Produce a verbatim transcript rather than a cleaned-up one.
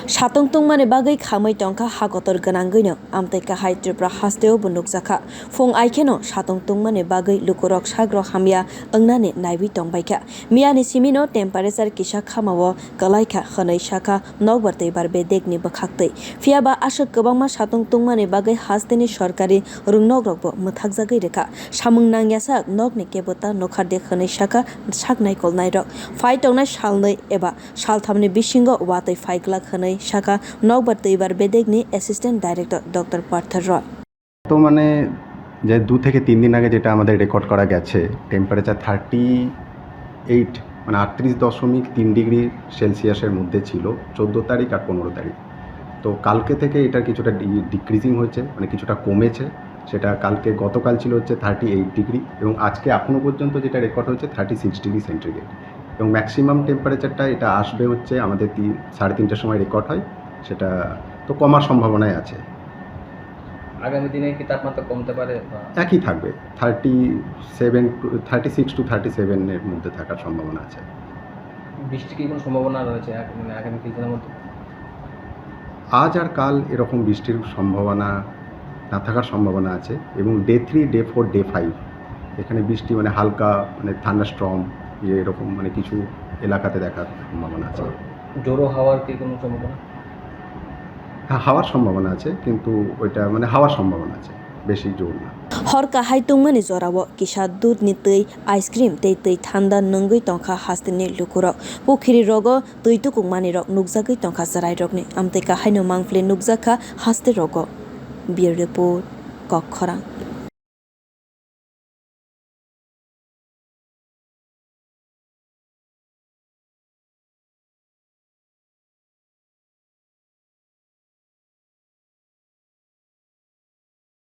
Satung tungmani bagwi khamwi tongkha ha kotor gwnangwino, amtwi kahai Tripura hasteo bo nukjakha. Phung aikheno satung tungmani bagwi lukurok sagrok hamya wngnani naiwi tongbaikha. Miyani simino temperature kisa khamao kwlaikha hwnwi sakha nokbar twibar bedekni bwkhaktwi. Phiyaba aswk kwbangma satung tungmani bagwi hasteni sorkari rwngnokrokbo mwthakjagwi rwkha. Samung nangyasak nokni kebo ta nukhardi hwnwi sakha sak naikolnairok. Phai tongnai salnwi eba salthamni bisingo watwi phaiglak hwnwi sakha nokbar twibar bedekni Assistant Director Doctor Partha Roy. তো মানে যে দু থেকে তিন দিন আগে যেটা আমাদের রেকর্ড করা গেছে, টেম্পারেচার থার্টি এইট, মানে আটত্রিশ দশমিক তিন ডিগ্রি সেলসিয়াসের মধ্যে ছিল চোদ্দো তারিখ আর পনেরো তারিখ। তো কালকে থেকে এটা কিছুটা ডি-, ডিক্রিজিং হয়েছে, মানে কিছুটা কমেছে। সেটা কালকে, গতকাল ছিল হচ্ছে থার্টি এইট ডিগ্রি এবং আজকে এখনও পর্যন্ত যেটা রেকর্ড হয়েছে থার্টি সিক্স ডিগ্রি সেন্টিগ্রেড। এবং ম্যাক্সিমাম টেম্পারেচারটা এটা আসবে হচ্ছে আমাদের তি-, সাড়ে তিনটার সময় রেকর্ড হয়, সেটা তো কমার সম্ভাবনাই আছে। আগামী দিনে কি তাপমাত্রা কমতে পারে বা? একই থাকবে, thirty seven to, thirty six to thirty সেভেনের মধ্যে থাকার সম্ভাবনা আছে। বৃষ্টি কি কোনো সম্ভাবনা রয়েছে আগ-, মানে আগামী কিছুদিনের মধ্যে? আজ আর কাল এরকম বৃষ্টির সম্ভাবনা না থাকার সম্ভাবনা আছে এবং day three, day four, day five এখানে বৃষ্টি মানে হালকা মানে থান্ডারস্টর্ম, ইয়ে, এরকম মানে কিছু এলাকাতে দেখার সম্ভাবনা আছে। ঝোড়ো হাওয়ার কি কোনো সম্ভাবনা? হ্যাঁ, হাওয়ার সম্ভাবনা আছে, কিন্তু ওইটা মানে হাওয়ার সম্ভাবনা আছে, বেশি জোর না। Hor kahai tungmani jorao kisa dudni twi, ice cream tei twi thanda nwngwi tongkha hasteni lukurok. Pukhiri rogo twi tukukmanirok nukjagwi tongkha chwrairokni, amtwi kahaino mangpili nukjakha haste rogo. Bureau Report, Kokkhorang.